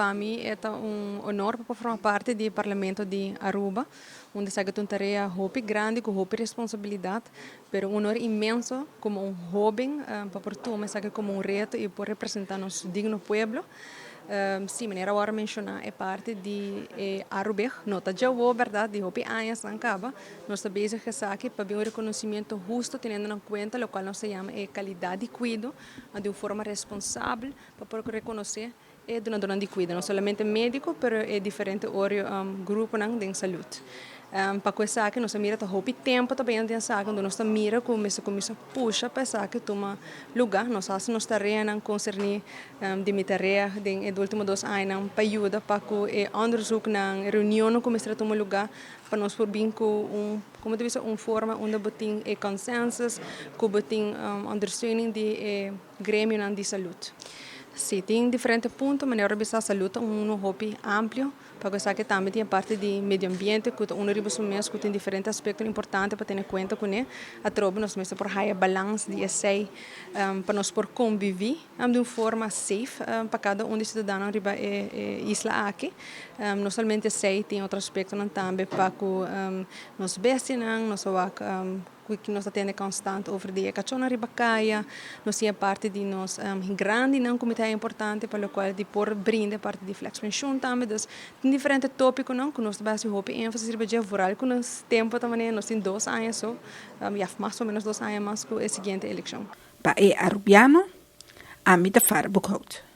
Pa mi e ta un honor pa por forma parti di Parlamento di Aruba, unda esaki ta un tarea hopi grandi cu hopi responsabilidad, pero un honor inmenso como un hoben pa por tuma esaki como un reto y por representa nos digno pueblo. Si, manera awor a menciona e parti di e Arubig, no ta djawo berdad, di hopi añasnan caba nos ta bezig esaki pa bin un reconocimiento husto teniendo na cuenta locual nos ta yama e calidad di cuido di un forma responsabel pa por reconoce e dunadornan di cuido, no solamente medico pero e diferente orio gruponan den salud. Pa cu esaki nos a mira ta hopi tempo ta bayendo den esaki, enton nos ta mira cu mester cuminsa pusha pa esaki tuma luga. Nos haci nos tareanan concerni di mi tarea den e ultimo dos añanan pa yuda pa cu e onderzoeknan, e reunionnan cu mester a tuma luga pa nos por bin cu un, como ta bisa, un forma unda bo tin e consensus, cu bo tin ondersteuning di e gremionan di salud. Si, tin diferente punto, manera bo bisa salud ta uno hopi amplio. Pa ku esaki tambe tin e parti di medio ambiente ku ta unu riba su mes ku tin diferente aspektonan importante pa tene kuenta kuné. Atrobe nos mester por haya balans di esei pa nos por konviví di un forma safe pa kada un di siudadanonan riba e isla aki. No solamente esei, tin otro aspektonan tambe pa ku nos bestianan, nos a wak. Ku nos ta tende konstant over di e kachónan riba kaya, nos tin e parti di nos grandinan ku mi ta importante pa lokual di por brinda e parti di flex penshun tambe. Dus tin diferente tópikonan ku nos ta bai hasi hopi énfasis riba dje vooral ku nos tempu ta manera nos tin dos aña so, ya mas o ménos dos aña mas ku e siguiente elekshon. Pa e Arubiano, ami ta Farah Boekhout.